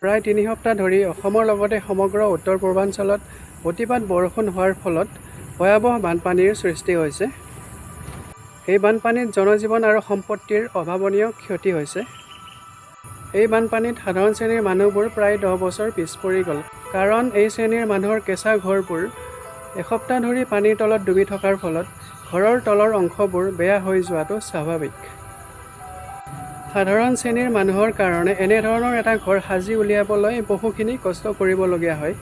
প্ৰায় 3 সপ্তাহ ধৰি অসমৰ লগতে সমগ্ৰ উত্তৰ পূৰ্বাঞ্চলত অতিপাত বৰষুণ হোৱাৰ ফলত ভয়াৱহ বানপানীৰ সৃষ্টি হৈছে। এই বানপানীত জনজীৱন আৰু সম্পত্তিৰ অভাৱনীয় ক্ষতি হৈছে। এই বানপানীত সাধাৰণ শ্ৰেণীৰ মানুহবোৰ প্ৰায় 10 বছৰ পিছ পৰি গ'ল। কাৰণ এই শ্ৰেণীৰ মানুহৰ কেঁচা ঘৰবোৰ এসপ্তাহ ধৰি পানীৰ তলত ডুবি থকাৰ ফলত ঘৰৰ তলৰ অংশবোৰ বেয়া হৈ যোৱাটো স্বাভাৱিক। সাধাৰণ শ্ৰেণীৰ মানুহৰ কাৰণে এনেধৰণৰ এটা ঘৰ সাজি উলিয়াবলৈ বহুখিনি কষ্ট কৰিবলগীয়া হয়।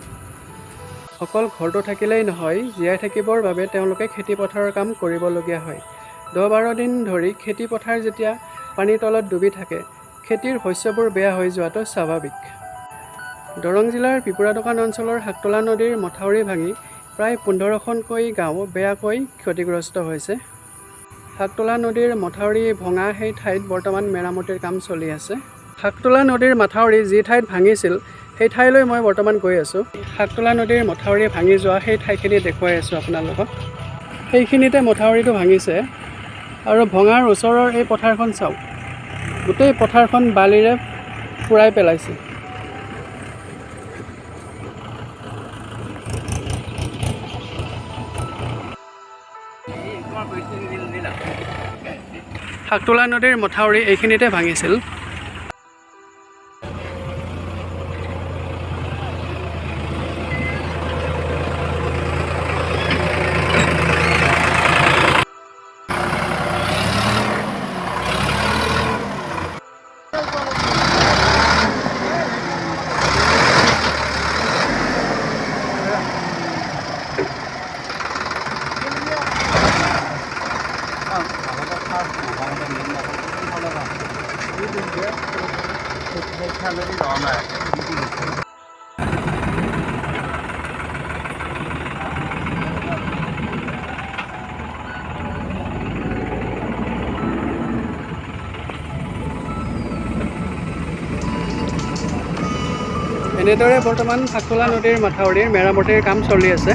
অকল ঘৰটো থাকিলেই নহয়, জীয়াই থাকিবৰ বাবে তেওঁলোকে খেতিপথাৰৰ কাম কৰিবলগীয়া হয়। 10-12 দিন ধৰি খেতিপথাৰ যেতিয়া পানীৰ তলত ডুবি থাকে, খেতিৰ শস্যবোৰ বেয়া হৈ যোৱাটো স্বাভাৱিক। দৰং জিলাৰ পিপুৰা দোকান অঞ্চলৰ শাকতোলা নদীৰ মথাউৰি ভাঙি প্ৰায় 15খনকৈ গাঁও বেয়াকৈ ক্ষতিগ্ৰস্ত হৈছে। শাকতোলা নদীৰ মথাউৰি ভঙা সেই ঠাইত বৰ্তমান মেৰামতিৰ কাম চলি আছে। শাকতোলা নদীৰ মথাউৰি যি ঠাইত ভাঙিছিল, সেই ঠাইলৈ মই বৰ্তমান গৈ আছোঁ। শাকতোলা নদীৰ মথাউৰি ভাঙি যোৱা সেই ঠাইখিনি দেখুৱাই আছোঁ আপোনালোকক। সেইখিনিতে মথাউৰিটো ভাঙিছে আৰু ভঙাৰ ওচৰৰ এই পথাৰখন চাওক, গোটেই পথাৰখন বালিৰে পূৰাই পেলাইছে। শাকতোলা নদীৰ মথাউৰি এইখিনিতে ভাঙিছিল। এনেদৰে বৰ্তমান শাকতোলা নদীৰ মথাউৰিৰ মেৰামতিৰ কাম চলি আছে।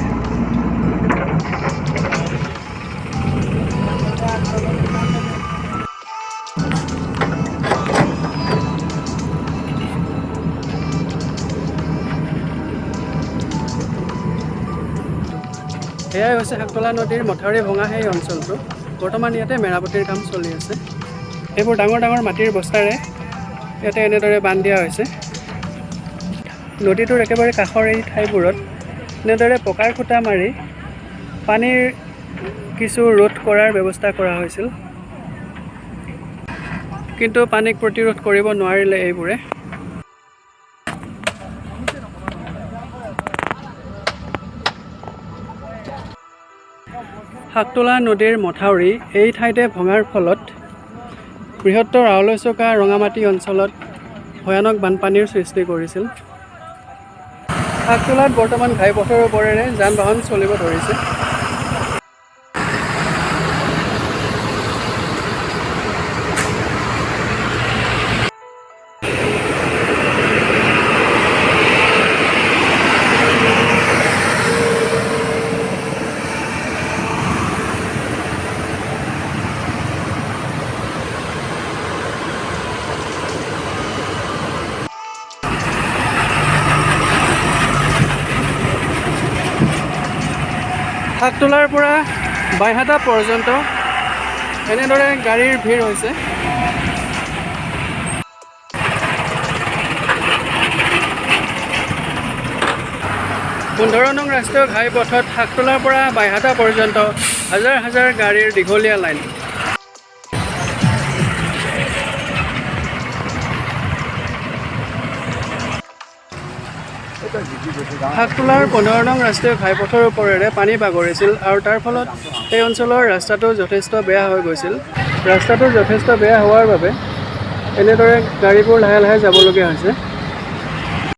এয়াই হৈছে শাকতোলা নদীৰ মথাউৰি ভঙা সেই অঞ্চলটো। বৰ্তমান ইয়াতে মেৰামতিৰ কাম চলি আছে। এইবোৰ ডাঙৰ ডাঙৰ মাটিৰ বস্তাৰে ইয়াতে এনেদৰে বান্ধ দিয়া হৈছে। নদীটোৰ একেবাৰে কাষৰ এই ঠাইবোৰত এনেদৰে পকাৰ খুঁটা মাৰি পানীৰ কিছু ৰোধ কৰাৰ ব্যৱস্থা কৰা হৈছিল, কিন্তু পানীক প্ৰতিৰোধ কৰিব নোৱাৰিলে এইবোৰে। শাকতোলা নদীৰ মথাউৰি এই ঠাইতে ভঙাৰ ফলত বৃহত্তৰ আউলৈচকা ৰঙামাটি অঞ্চলত ভয়ানক বানপানীৰ সৃষ্টি কৰিছিল। শাকতোলাত বৰ্তমান ঘাইপথৰ ওপৰেৰে যান বাহন চলিব ধৰিছে। শাকতোলাৰ পৰা বাইহাটা পৰ্যন্ত এনেদৰে গাড়ীৰ ভিৰ হৈছে। 15 নং ৰাষ্ট্ৰীয় ঘাইপথত শাকতোলাৰ পৰা বাইহাটা পৰ্যন্ত হাজাৰ হাজাৰ গাড়ীৰ দীঘলীয়া লাইন। শাকতোলাৰ 15 নং ৰাষ্ট্ৰীয় ঘাইপথৰ ওপৰেৰে পানী বাগৰিছিল আৰু তাৰ ফলত সেই অঞ্চলৰ ৰাস্তাটো যথেষ্ট বেয়া হৈ গৈছিল। ৰাস্তাটো যথেষ্ট বেয়া হোৱাৰ বাবে এনেদৰে গাড়ীবোৰ লাহে লাহে যাবলগীয়া হৈছে।